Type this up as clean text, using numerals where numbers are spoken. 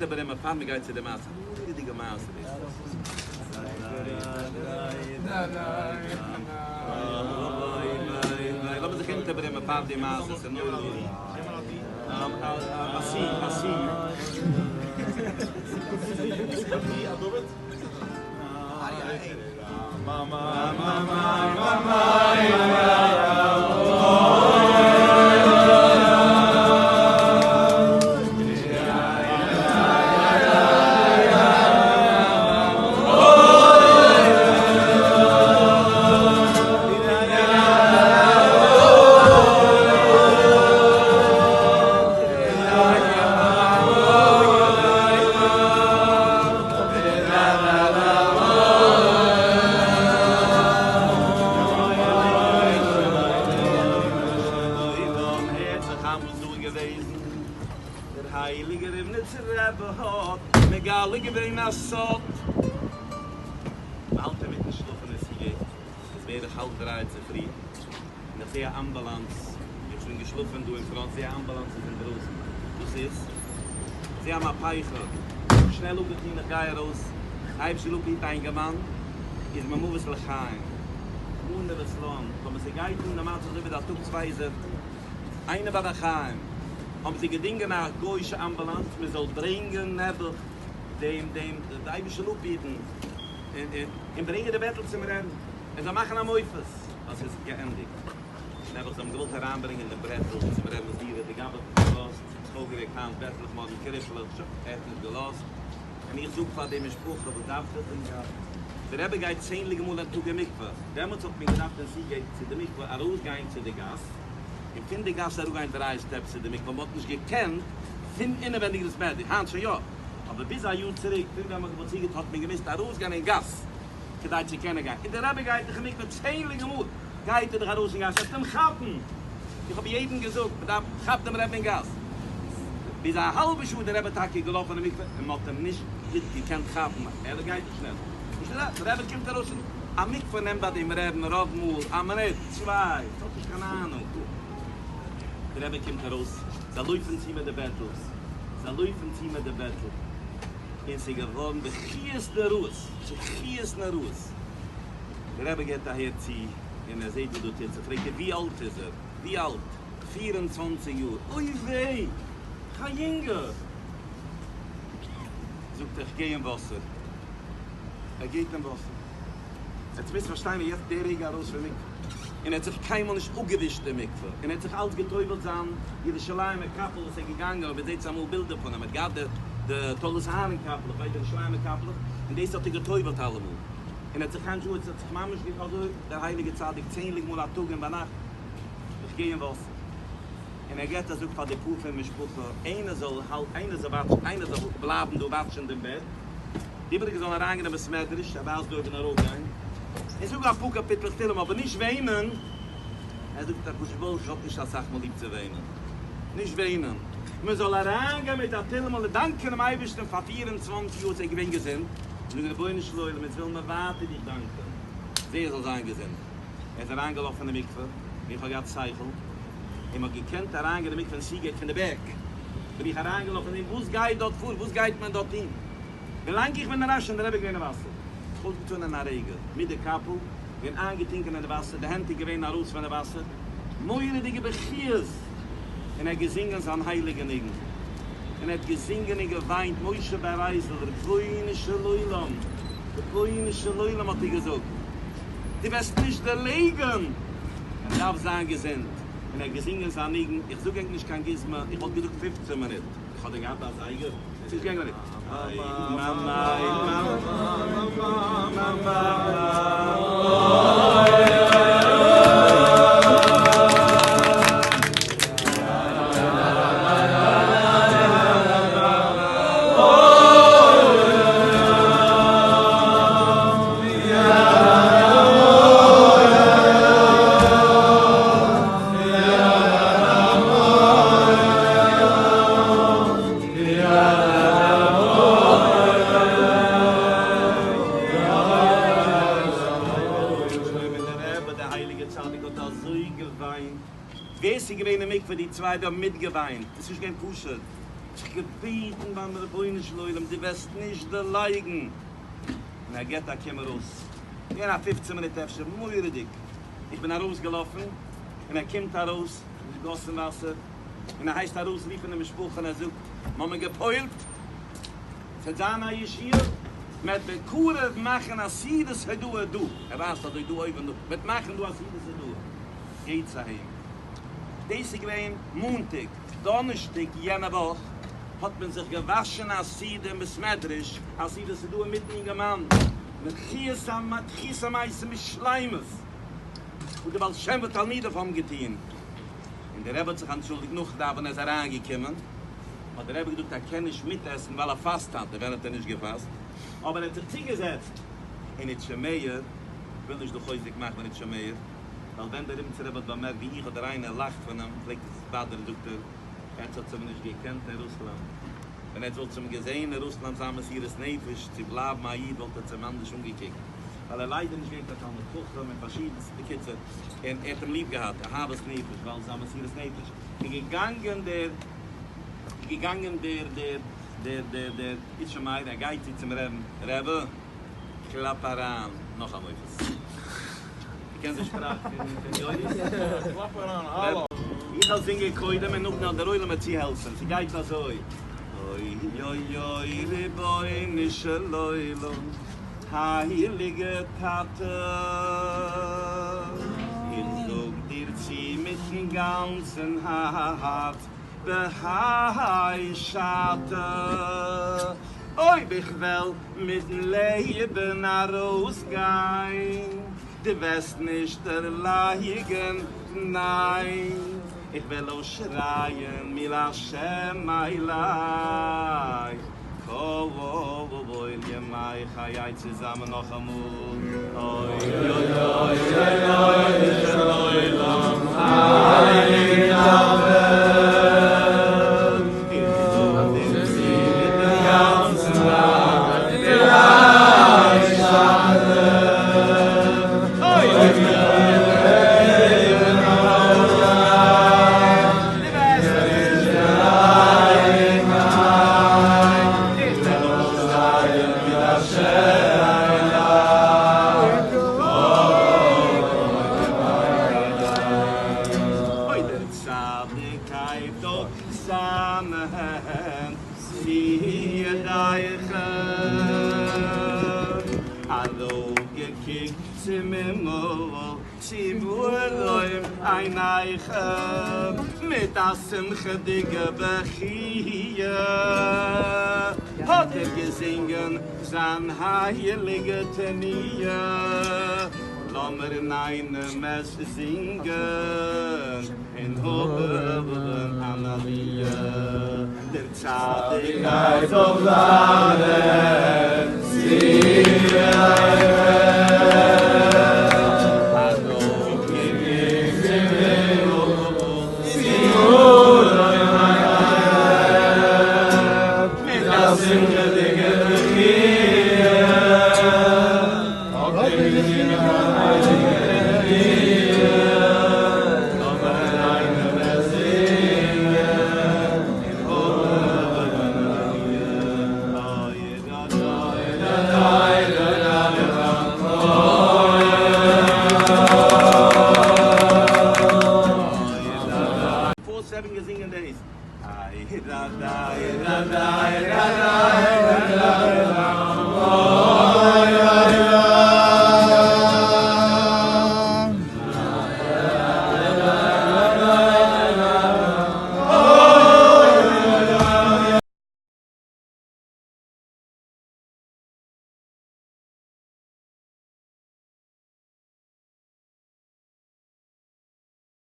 אונטערברעמען פאר מען גייט צו די מעשה, א מורא'דיגע מעשה דאס. לאמיר זיך אונטערברעמען פאר די מעשה, ס'איז נורא. דער הייליגער ריבניצער רבי האט מגלה געווען א סוד. מ'האלט אינמיטן שלאפן אין סיגעיט, ס'איז בערך האלב דריי צופרי, און איך זעה א אמבולאנס, איך בין געשלאפן דא אין front, זעה א אמבולאנס איז אינדרויסן, וואס איז? זעה א מהפכה, שנעל אפגעטון איך גיי ארויס, אייבערשטער אפהיט א אינגערמאן איז ממוות לחיים, רחמנא לצלן, טאמער ס'גייט אן די מצב אזוי ווי די א טאג צוויי איז ער איינער ביי די חיים, האבן זיי געדינגען א גוי'אישע אמבולאנס מען זאל ברענגען נעבעך דעם דעם די אייבערשטער זאל אפהיטן און ברענגען די בעטל צום רעבן ער זאל מאכן א מופת אז ס'איז געענדיגט. נעבעך זיי האבן געוואלט אריינברענגען דעם ברעטל צום רעבנ'ס דירה, די גבאי האט נישט געלאזט, זיך אויפגעוועקט היינט בעטלעך מארגן קרישלעך, שוין, ער האט נישט געלאזט, און איך זאג פאר די משפחה וואס דארפט איר דעם גבאי? די רבי גייט צענדליגע מאל א טאג אין מקווה, דעמאלטס האט מען געדארפט אין סיגעיט צו די מקווה ארויסגיין צו די גאס, און פון די גאס אראפגיין דריי steps צו די מקווה, מען האט נישט געקענט פון אינעווענדיג דאס בעט, היינט שוין יא, אבער ביז א יאר צוריק פון ווען מען האט געבויט סיגעיט האט מען געמוזט ארויסגיין אין גאס כדי צו קענען גיין, און די רבי גייט דאך אין מקווה צענדליגע מאל, גייט ער דאך ארויס אין גאס וועסט אים כאפן, איך האב יעדן געזאגט מען דארף כאפן דעם רבי אין גאס, ביז א האלבע שעה איז דער רבי טאקע געלאפן אין מקווה און מען האט אים נישט גוט געקענט כאפן, ער גייט דאך שנעל, נישט דער רבי קומט ארויס אין א מקווה נעמט ביי דעם רעבן רוב מאל א מינוט צוויי, עס האט נישט קיין אהנונג, דער רבי קומט ארויס, זיי לויפן צו מיט די בעטלס, זיי לויפן צו מיט די בעטל, און ס'איז געווארן בכיות נוראות, בכיות נוראות. דער רבי געבט א הער צו און ער זעט וואס דא טוט זיך, פרעגט ער ווי אלט איז ער? ווי אלט? 24 יאר! אוי וויי! קיין יונגע! זאגט ער איך גיי אין וואסער. ער גייט אין וואסער. עטס מוזט פארשטיין ווי יעצט די רגע ארויס פון מקווה און ער האט זיך קיינמאל נישט אפגעווישט אין מקווה און ער האט זיך אלץ גע'טובל'ט זיין ירושלימ'ער קאפל וואס ער איז געגאנגען אויב איר זעט אמאל בילדער פון אים ער האט געהאט די די תולדות אהרן קאפלעך ביי די ירושלימ'ער קאפלעך און דאס האט ער גע'טובל'ט אלעמאל. און ער האט זיך היינט געוואוסט, עס האט זיך ממש געוואוסט אזוי דער הייליגער צדיק צענדליג מאל א טאג און ביינאכט, איך גיי אין וואסער, און ער געבט א זאג פאר די פאר פון משפחה, איינער זאל האלטן, איינער זאל וואטשן, איינער זאל בלייבן דא וואטשן דעם בעט, די איבעריגע זאלן אריינגיין אין בית מדרש, ער ווייזט דא אויבן ארויפגיין, און זאגן אפאר קאפיטלעך תהלים, אבער נישט וויינען, ער זאגט הקדוש ברוך הוא האט נישט אסאך מאל ליב צו וויינען, נישט וויינען, מען זאל אריינגיין מיט א תהלים און דאנקען דעם אייבערשטן פאר 24 יאר איז ער געווען געזונט, זאגן רבונו של עולם אונז ווילן מיר ווייטער דיך דאנקען, זע ער זאל זיין געזונט. ער איז אריינגעלאפן אין די מקווה, און איך האב געהאט שכל, און מען האט געקענט אריינגיין אין מקווה אין סיגעיט פון די בעק, בין איך אריינגעלאפן זען וואס גייט דארט פאר, וואס גייט מען דארט טון, ווילאנג איך בין אריין שוין די רבי געווען אין וואסער, זיך אויסגעטון אין א רגע, מיט די קאפל, געווען איינגעטונקען אין די וואסער, די הענט איז געווען ארויס פון די וואסער, מורא'דיגע בכיות, און ער האט געזינגען זיין הייליגע ניגון, און ער האט געזינגען און געוויינט, משה בר רייזל, רבונו של עולם, רבונו של עולם האט ער געזאגט, דו וועסט נישט דערלעגן, ער דארף זיין געזונט, און ער האט געזינגען זיין ניגון, איך זאג ענק נישט קיין גוזמא, איך וואלט געזאגט 15 מינוט, איך האב דען געהאט א זייגער? ס'איז נישט געגאנגען ווער ס'איז געווען אין מקווה די צוויי די האבן מיטגעוויינט, עס איז נישט געווען פשוט. זיך געבעטן ביים רבונו של עולם דו וועסט נישט דערלייגן, און ער געט א קום ארויס, געווען א פופצן מינוט אפשר, מורא'דיג, איך בין ארויסגעלאפן, און ער קומט ארויס, געגאסן וואסער, און ער הייסט ארויסרופן די משפחה און ער זאגט, מ'האמיר גע'פועל'ט, ס'וועט זיין א ישועה, מ'וועט בקרוב מאכן א סעודת הודאה דא, ער ווייזט אזוי דא אויבן דא, מ'וועט מאכן דא א סעודת הודאה, גייטס אהיים. דאס איז געווען מאנטאג, דאנערשטאג יענע וואך האט מען זיך געוואשן א סעודה אין בית מדרש, א סעודת הודאה מיטן אינגערמאן, מיט תחיית המתים בשלימות, וואס די בעל שם ותלמידיו האבן געטון, און דער רבי האט זיך אנטשולדיגט נאך דאווענען איז אריינגעקומען האט דער רבי געזאגט ער קען נישט מיטעסן ווייל ער פאסט היינט, ווען האט ער נישט געפאסט? אבער ער האט זיך צוגעזעצט, און איטשע מאיר, כ'וויל נישט דא חוזק מאכן פון איטשע מאיר, ווייל ווען דער ריבניצער רבי האט באמערקט ווי איך אדער איינער לאכט פון אים פלעגט עס באדערן, זאגט ער, עטס האטס אים נישט געקענט אין רוסלאנד, ווען עטס וואלטס אים געזעהן אין רוסלאנד זיין מסירות נפש צו בלייבן א איד וואלט עטס אים אנדערש אנגעקוקט, ווייל ער ליידער נישט געווען קיין תלמיד חכם און פארשידענס, בקיצור, און ער האט אים ליב געהאט, אהבת נפש, ווייל זיין מסירות נפש, איז געגאנגען דער, איז געגאנגען דער, דער, דער, דער, דער איטשע מאיר, ער גייט צו צום רעבן, רעבע, קלאפ אריין נאך א מופת. דו קענסט די שפראך פון יוניס? קלאפ אריין האלא. איך וועל זינגען קודם און נאכדעם דער עולם וועט צוהעלפן, ס'גייט אזוי, אוי אוי אוי רבונו של עולם, הייליגע טאטע, איך זאג דיר צו מיטן גאנצן הארץ, בהאי שעתא, אויב איך וועל מיטן לעבן ארויסגיין, דו וועסט נישט דערלייגן, ניין, איך וועל אויסשרייען מי לה' אלי, כל ימי חיי צוזאמען נאכאמאל, אוי אוי אוי רבונו של עולם הייליגע טאטע, איך זאג דיר צו מיטן גאנצן הארץ, דריי שאלה, אוי אוי אוי דער צדיק הייבט אויף זיינע הענט שאו ידיכם, ארויפגעקוקט צום הימל שאו מרום עיניכם, מיט א שמחה'דיגע בכיה האט ער געזינגען זיין הייליגע תנועה, לאמיר אינאיינעם עס זינגען און האבן אן עליה, דער צדיק גייט אויף זיינע ציונים. ארויפגעקוקט צום הימל שאו מרום עיניכם, מיט א שמחה'דיגע בכיה האט ער געזינגען זיין הייליגע נביאה, לאמיר אינאיינעם עס זינגען און האבן אן עליה. פאר seven געזינגען דאס.